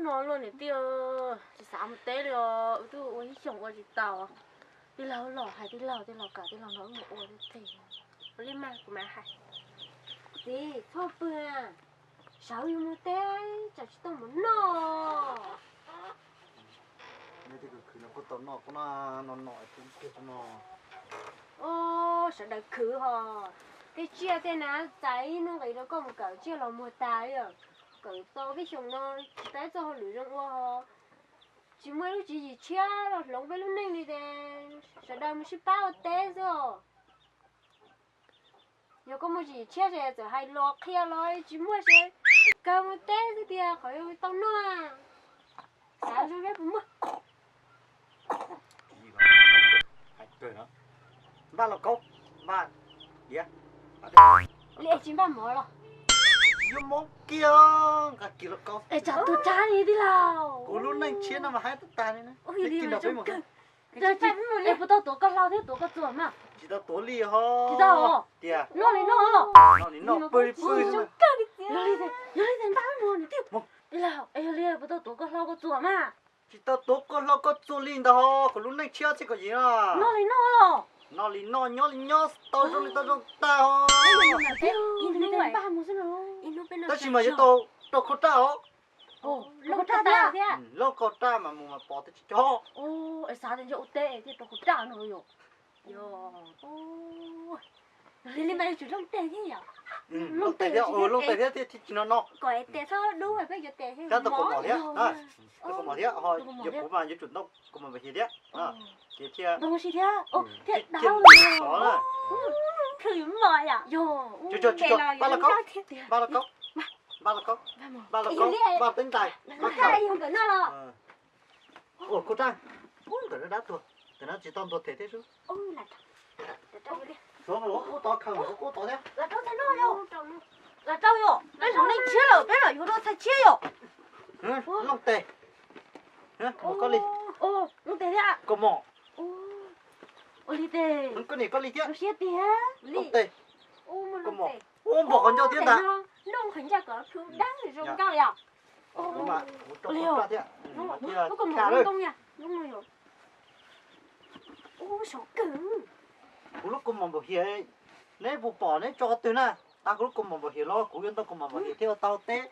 Hnub no luaj niam tij, tsis xav mus teb li os, wb twb ua ib xyoos ua tsis tau. Tij laug los hais tij laug, tij laug kam tij laug no wb mus ua tib teg. Ua li mas kuv mam hais. Txiv, txhob pw, sawv yus mus teb tsam tsis tau mov noj. Kuv tau noj, kuv no no no. Sawv daws khwv hos, tej tsiaj tej na, txais ib hnub nqis rau koj mus kawm tsiaj los muag tas li. Kawm tau peb xyoos no tsis tau ib txoj hauj lwm zoo ua hos, tsis muaj ib lub tswv yim tshiab los hloov peb lub neej li ces sawv daws mus sib pab ua teb xwb os. Yog koj muaj tswv yim tshiab ces txawm hais los qhia los tsis muaj ces kawg mus teb xwb tiag qhov yuav tau noj. Xav zoo seb puas muaj. Npaj lauj kaub, npaj diav. Li es tsis npaj mov los? Yuav mov kiag, nqa kiag lauj kaub. Es tsam tus tsab li tij laug. Kuv lub neej tshiab no mas hais tag tag li na. Es puas tau tuav koj hlau thiab tuav koj txuas mas? Tsis tau tuav li ho. Tsis tau. Tias noj li noj los? Noj li noj, pw li pw. Yog li ces npaj mov niam tij. Tij laug, es yog li puas tau tuav koj hlau koj txuas mas? Tsis tau tuav koj hlau koj txuas li ntag ho, kuv lub neej tshiab txij kom yim na. Noj li noj los? Noj li noj, nyob li nyob, tau zoo li tau zoo tag ho. Tab sis mas yuav tau rau khau raj os. Rau khau raj thiab? Loj khau raj mas mus mas pom tej tsis cog. Xav tias ntshe ua teb thiaj rau khau raj no yom. Li mas yuav tsum looj tes thiab yom. Looj tes thiab, looj tes thiab thiaj tsis no no. Kom es tes txhob dub peb yuav tes thiab. Tab tom kaus mom thiab, kaus mom thiab, yog kuv mas yuav tsum ntoo kaus mom npam hiav thiab. Ces thiaj ntoo si thiab, thiaj dawb li os na. Npaj lauj kaub, npaj lauj kaub, npaj lauj kaub, npaj teeb ntais. Ua khau raj, ntawm no dab tuag, ntawm no tsis tau ntuag them thiab xwb. Suav mas ua kub tod, khaws mas ua kub tod thiab. Los rau yom, peb zoo neej tshiab lawm peb mam yuav rau txhais tshiab yom. Looj tes, koj li, kaus mom, koj niam koj li thiab. Looj tes, kaus mom, ua npaum qhov ncauj thiab ntag. Kuv lub kaus mom npam hiav, neb puas pom neb tso qhov twg na? Kuv lub kaus mom npam hiav los kuv yuav ntoo kaus mom npam hiav thiab ua tau teb,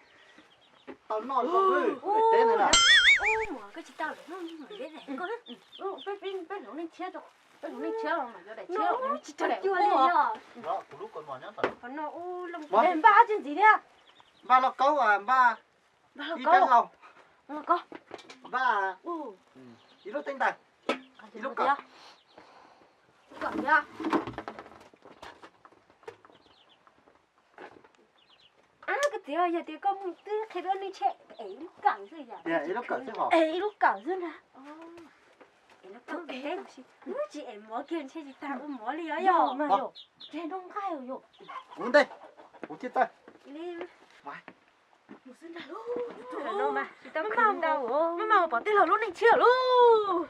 tau noj zoo li teb ntawd na. Kuv lub kaus mom nyob ntawm no. Npaj dab tsi ntxiv thiab? Npaj lauj kaub, npaj ib rab hlau, npaj ib lub teeb ntais, ib lub kawm. Koj txiv, yog tias koj mus twb qhia peb ua neej tshiab es ib lub kawm xwb yom? Es ib lub kawm xwb ntag. Tsis es mov kiag ntshe tsis tas ua mov li os yom. Kuv ntej, kuv thiaj tawg. Maj mam pom tij laug lub neej tshiab lauj.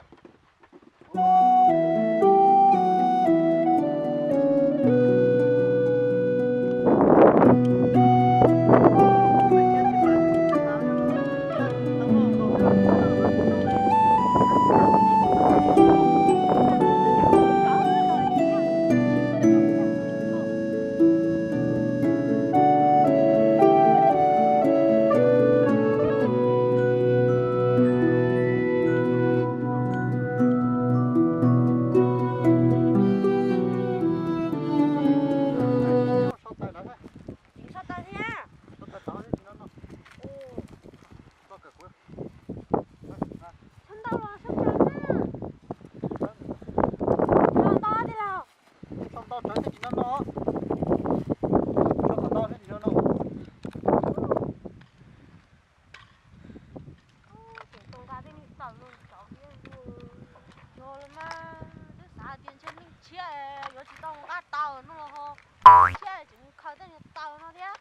Yog los mas, twb xav tias ntshe neej tshiab yuav tsis tau nqa taws no los ho, tshiab tseem khaws tej niag taws no thiab.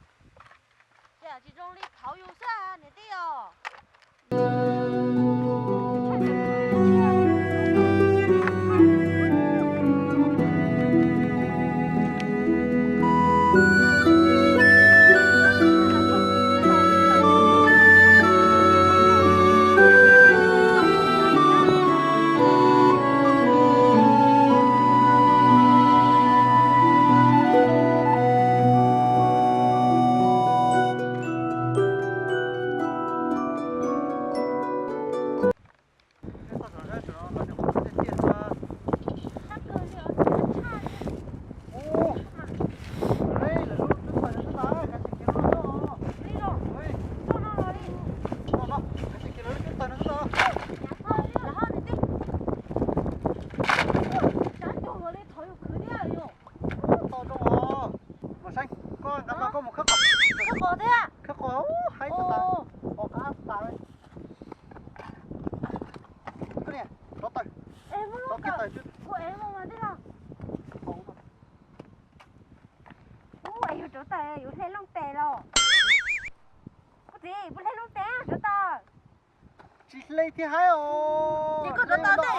Ces tsis zoo li thaud yus xwb niam tij os. Suav tawm yuav hle looj tes los. Kuv txiv, puas hle looj tes Suav tawm? Tsis hle thiab haib os. Ces koj rov tau tej,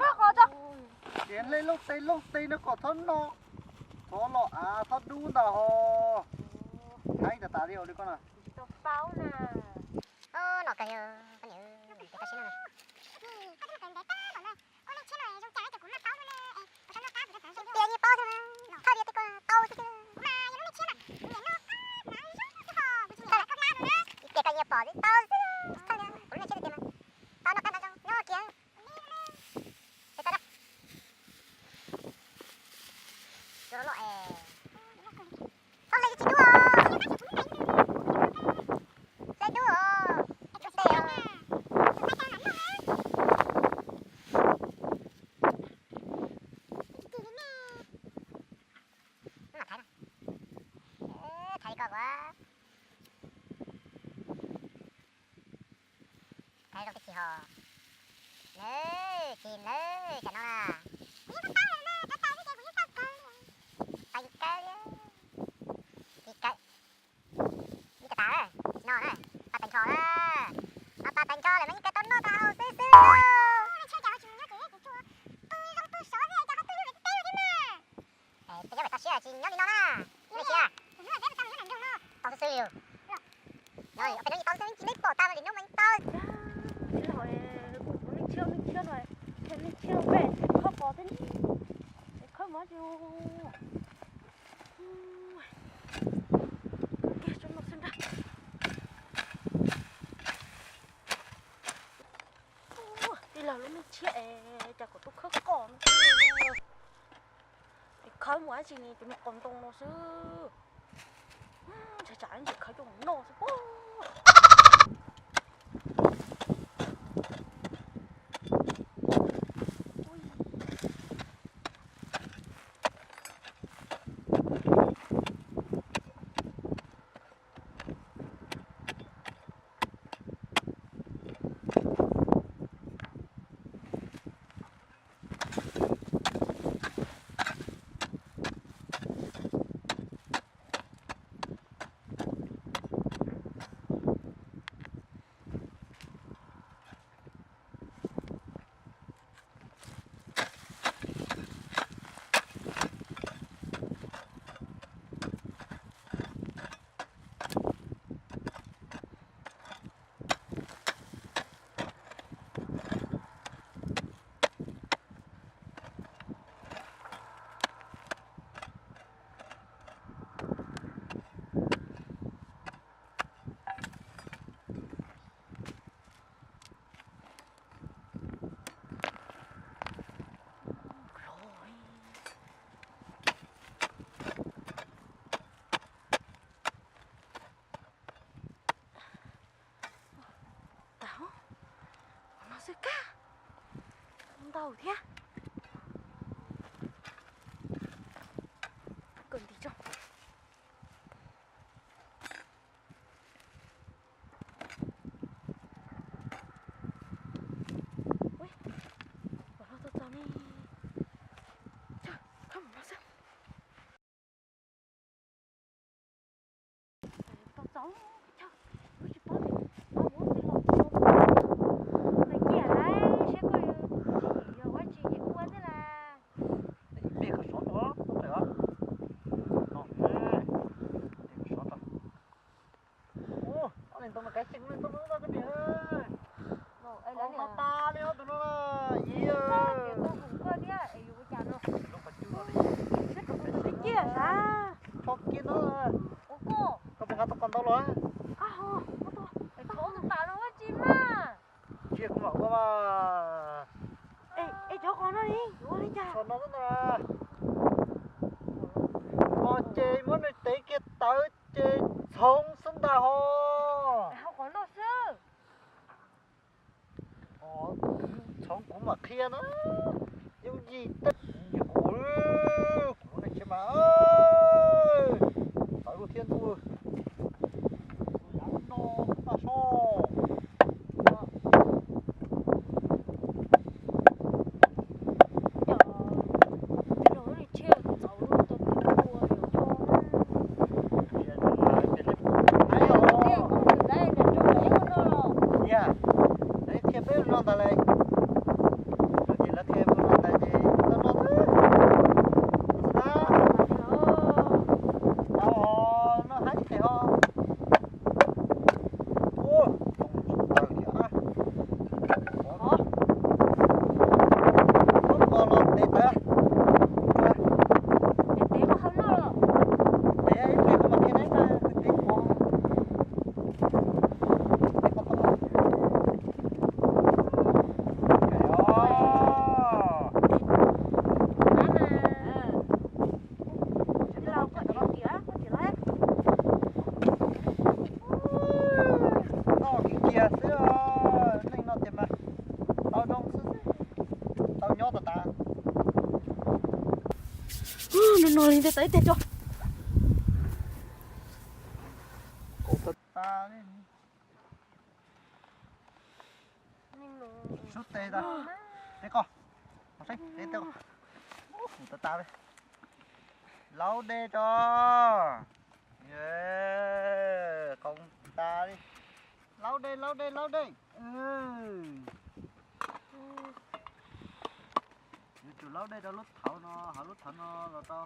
koj qos tso. Ces hle looj tes looj tes no kom txhob no, txhob los av txhob dub ntag ho. Haib tas tas li os li koj na. Tsis tau paub na. Nom kawg, koj niam, tes tau siab no. Tias nyias paub xwb, thawj tias tej ko tau xwb. Tias koj nyias pom xwb tau xwb, thawj tias kuv lub neej tshiab tiag tiag mas tau noj qab nyob zoo nyob kiag. Txhob hle tsis dub os. Hle dub os. Tes os. Thaiv li ko kuv. Thaiv zoo tib si ho. Nawb, tsis nawb, tsam no na. Tau kawg li. Tsis kawg. Ib tas tas no na, pas tees nrho na. Pas tees nrho lawm mas yeej kawg tau noj tau haus xwb xwb. Peb yuav tau siab tsis nyob li no na. Ib siab tau xwb xwb li. Peb no tau xwb tsis nej pom tas li no mas tau. Kuv neej tshiab, neej tshiab no, neej tshiab peb khawb pos thiab, khawb mov tsis. Kiag tso no xwb ntag. Tij laug lub neej tshiab es cas kom tuaj khawb qos no. Es khawb mus dab tsi ni, tus me qos ntoo no xwb. Tsam tsam ntsis khawb coj mus noj xwb pob. Tau, no xwb kag, ntau thiab. Kawm nti tso. Ua no txog txog ne. Tso, koj mus no xwb. Tau txaus, wb tsis paub tias pab muab tej los tua, hais kiag lawm saib koj yuav ua tsis ua thiab las. Ib pliag koj sov tau, tau pem os. No, sov tau. Ub, ob leeg ntoo no kav xyeem leej ntoo no koj niam. Tau tas li ob tug no, ib. Koj puas nqa tau qos ntau los? Tsis kuv mam ua mas. Es cov qos no ne yuav ua li cas? Qos no na, qos ces muab nws tev kiag tawv ces txhoov xwb ntag ho. Qos no xwb. Txhoov kuv mam qhia na. Yooj yim tej kuv, kuv lub neej tshiab mas tawv luaj thiab ntuj. No no li ntej tau ib teg tso. Kaum tas tas li. Sub tes tas. Tes koj. Tes tes. Uf, tas tas li. Laub dej tso. Qaum tas li. Laub dej, laub dej, laub dej. Yuav tsum laub dej rau lub thawv no, hauv lub thawv no los rau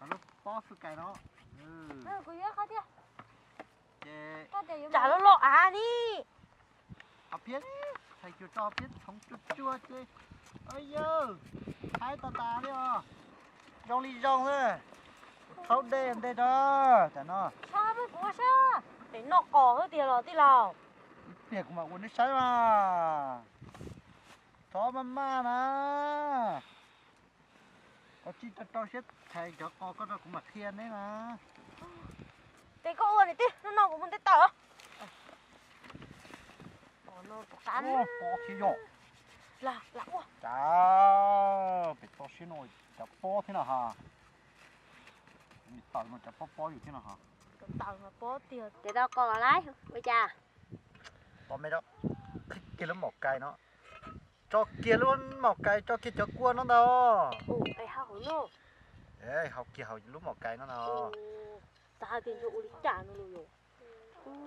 hauv lub pob fwj kais no. Ces tsam loj loj av li. Hauv phiab, txhais cus rau hauv phiab txhoov tsuag tsuag ces, yawg, haib tas tas li os. Zoo li zoo xwb. Thaub dej ntej rau tam no. Es noj qos xwb tiag los tij laug? Ib pliag kuv mam ua neb saib mas. Thov maj maj na. Koj tsis rau rau siab thaiv cov qos koj rau kuv mam qhia neb na. Ces koj ua niam tij, hnub no kuv mus nte taws. Pob thiab yog. Cas pem toj siab no cas pob thiab no ha. Taws no cas pob pob yus thiab no ha. Ces tau qos lawm ua cas? Tau me, qhib kiag lub maum kais no. Tso kiag lub maum kais, tso kiag cov kua no ntag. Hau kiag hauv lub maum kais no ntag.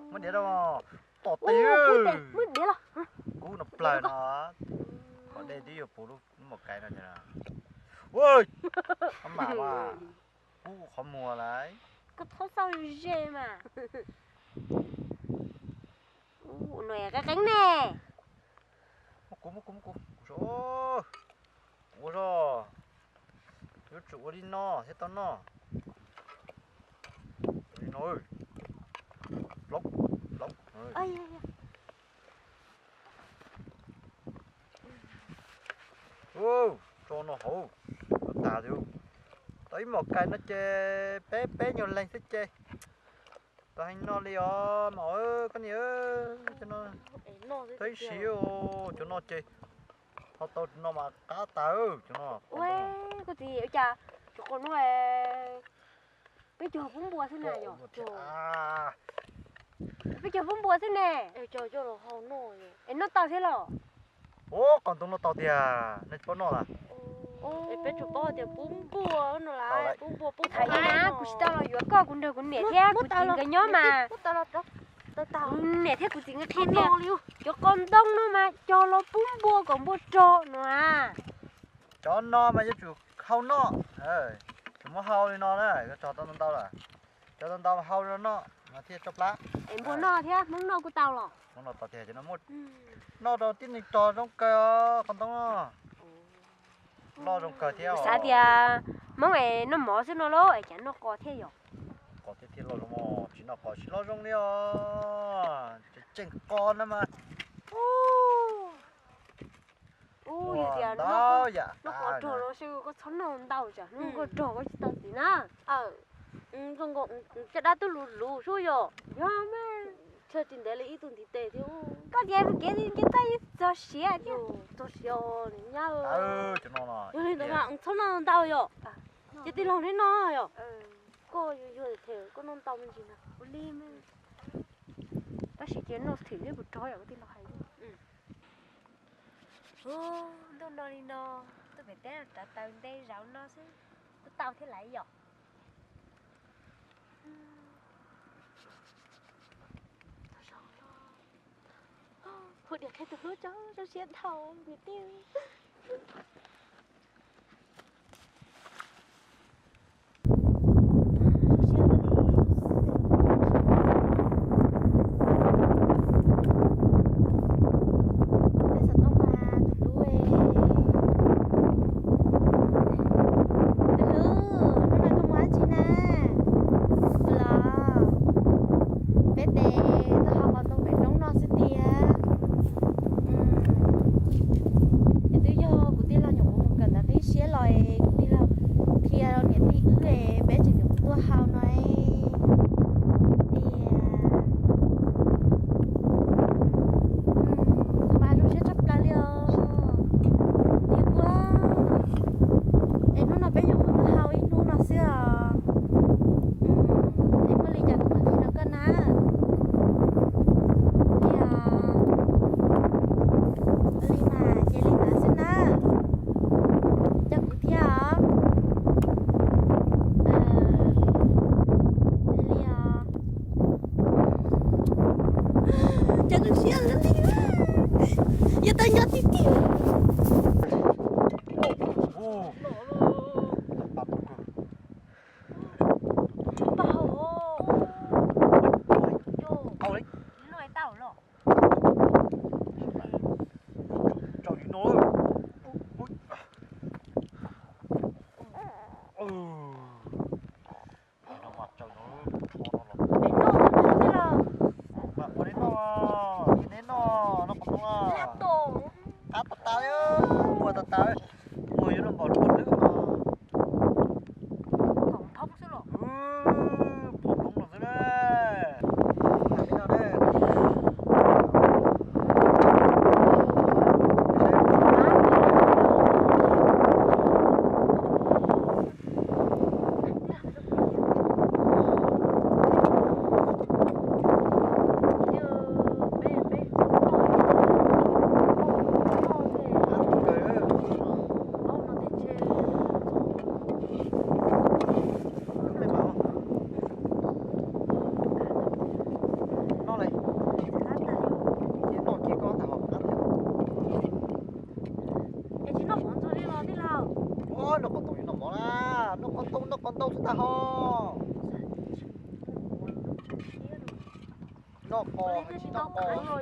Muab diav rau, tom tes. Kub no plaws no. Qhov dej twb yuav puv lub maum kais no. Ua, mam mas, kub qhov muag lawm. Koj txhob xauj ze mas. Ua no qeeb qeeb ne. Muab kuv, muab kuv, muab kuv. Ua zog, yuav tsum ua li no thiaj tau noj. Ua li no, plaub plaub. Tso no hauv, tas li. Tau ib maum kais no ces peb peb nyuag leeg xwb ces tau heev noj li os maum koj niam. Tau ib siv, cov no ces ho tau no mas qab tas cov no. Ua, koj txiv, ua cas tsuas qos no peb cog pub npua xwb na yom? Peb cog pub npua xwb ne. Es noj tau thiab los? Ua, qos ntoo noj tau tiag, nej tsis paub noj las? Peb tsuas paub tias pub npua no las, pub npua pub thaiv na. Kuv tsis tau los yuav koj, kuv nrog kuv niam thiab kuv txiv nkawd nyob mas. Kuv niam thiab kuv txiv nkawd qhia tias cov qos ntoo no mas cog los pub npua kom npua rog no a. Cov no mas yuav tsum hau noj, tsis muab hau li no na, koj tso tau ntau ntau lawm. Cov ntau ntau hau no noj mas thiaj tso plab. Es npua noj thiab Hmoob noj kuj tau los? Hmoob noj tau tiag, cov no muaj, noj rau tib neeg rog zoo kawg os, qos ntoo no. Loj zoo kawg thiab. Xav tias Hmoob es noj mov xwb no lauj, es cas noj qos thiab yom? Qos thiab thiaj loj zoo, tsis noj qos tsis loj zoo li os. Tseem qos no mas. Ua, yog tias noj qos rog no xwb koj txhob noj ntau tsam hnub koj rog koj tsis tau txiv na. Caj dab twb luv luv xwb yom. Yog mas, tsis ntev li ib tug ntiv tes thiab. Koj tias kev nce toj yeej txog siav thiab. Txog siav os niam nyab. Yog li ntawd mas txhob noj ntau yom. Ces tij laug neb noj yom. Koj yuag yuag them koj noj ntau me ntsis na. Ua li mas. Tab sis cia noj them thiab puas rog yom, koj tij laug hais. Hu, ntuj no li no, tuaj pem teb rauv taws nte zaum no xwb kuj tau thiab lawm yom. Hu diam qhia tus hlub tso, zoo siab dhau niam tij. Tus hlub, hnub no koj mus dab tsi na? Los peb tes tuaj haus qos ntoo pem roob no xwb tiag. Es twb yog kuv tij laug nyuam qhuav Tau noj qos ntau xwb ntag ho. Noj qos, noj qos, noj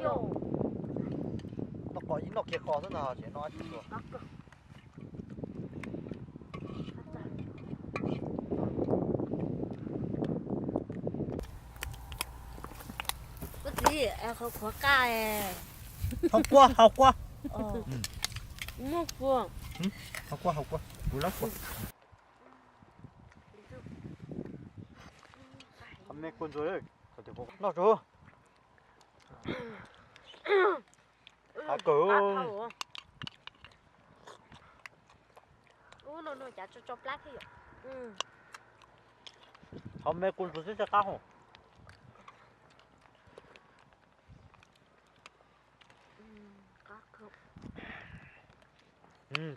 qos, noj kiag qos xwb ntag ho, tsis noj dab tsi ua. Koj txiv, qhov qhuav qab. Hau kua, hau kua. Muaj kua. Hau kua, hau kua, kuv lab kua. Qhov me kua ntsuag, noj tsuag. Qab kawg. Qhov me kua ntsuag xwb tsis qab hos.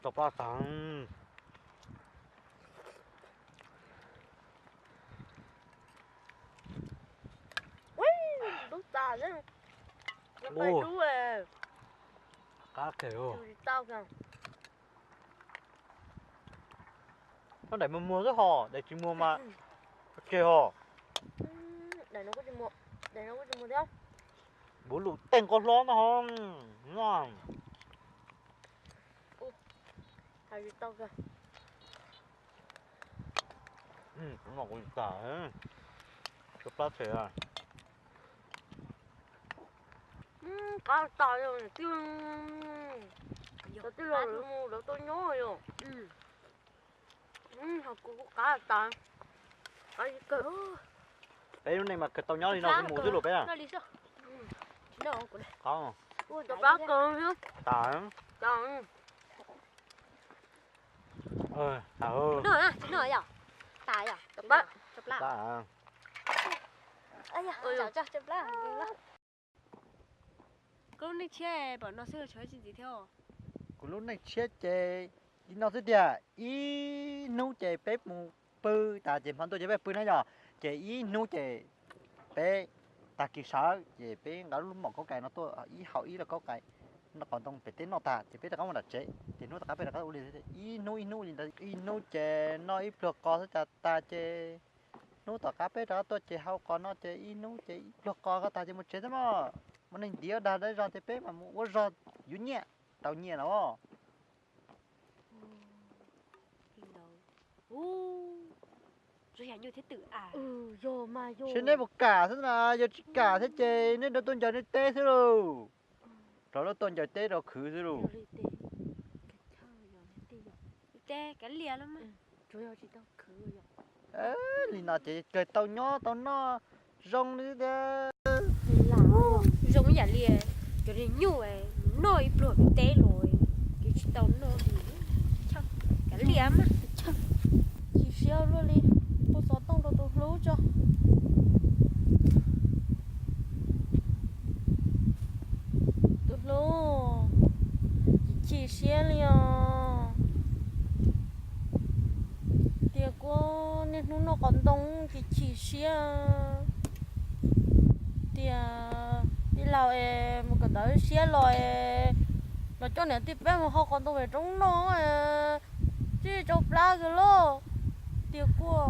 Tau plab tag. Dub tas, dub. Qab kawg. Noj daim muag muag xwb hos, daim tsis muag mas tseg hos. Npuv lus tej nqo hlob no ho. Kuv no kuv tsis tas, tshuav plab tshem. Qab tas, tij laug lawv mus lawv tau nyob yom. Ho kuv kuj qab tas. Peb lub neej mas kawg tau nyob li no kuv mus xwb los peb. Qab tas. Koj lub neej tshiab pom no xwb tshuav tsis ntxiv thiab. Kuv lub neej tshiab ces li no xwb tiag, ib hnub ces peb mus pw tas ces hmo ntuj ces peb pw na yom, ces ib hnub ces peb tag kis sawv ces peb nqa lub mom kaub kais no tuaj ib hau ib lauj kaub kais, noj qos ntoo pem teb noj tag ces peb rov qab mus nram tsev ces hnub tom qab peb rov qab ua li ib hnub ib hnub li ntawd, ib hnub ces noj ib pluag qos xwb cas tas ces hnub tom qab peb rov qab tuaj ces hau qos no ces ib hnub ces ib pluag qos ko tas ces mus tsev xwb mog. Muaj neeg ntiav dag dab zog ces peb mam mus ua zog yuav nyiaj rau nyiaj los. Seb neb puas kam xwb na, yog tsis kam thiab ces neb rov tuaj ncaws neb teb xwb lauj. Rov tuaj ncaws teb rau khwv xwb lauj. Li no ces kawg tau nyob tau noj zoo li thiab. Zoo ib yam li cov niag nyuj noj ib pluag pem teb los ces tsis tau noj li. Kav liam mas. Chim siab luaj li, ua xov tooj rau tus hlub tso. Tus hlub, chim chim siab li os. Tias kuv niaj hnub noj qos ntoo chim chim siab. Tias tij laug es mus kawm ntawv siab los es los coj niam tij peb mus hau qos ntoo pem roob noj, tsis tsau plab kiag lauj. Tias kuj,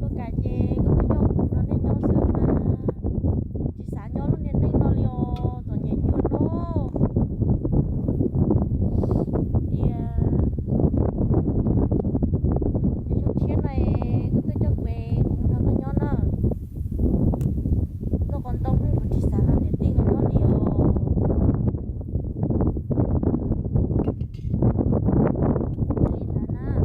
koj kam ces koj tuaj coj kuv nrog nej nyob xwb mas, tsis xav nyob lub niag neej no li os, txom nyem cuag no. Tias, es xyoo tshiab no koj tuaj coj kuv, kuv mus nrog koj nyob na. Noj qos ntoo kuv tsis xav nrog niam tij nkawd nyob li os. Yog li ntawd na, es koj nco ntsoov koj lus, es koj tham tham ib nyuag zoo siab me ntsis, es nyob zoo, coj kuv thiab tus hlub.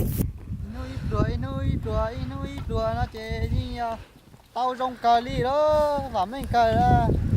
Ib hnub ib pluag, ib hnub ib pluag, ib hnub ib pluag no ces yeej yog tau zoo kawg li lauj, vam meej kawg li.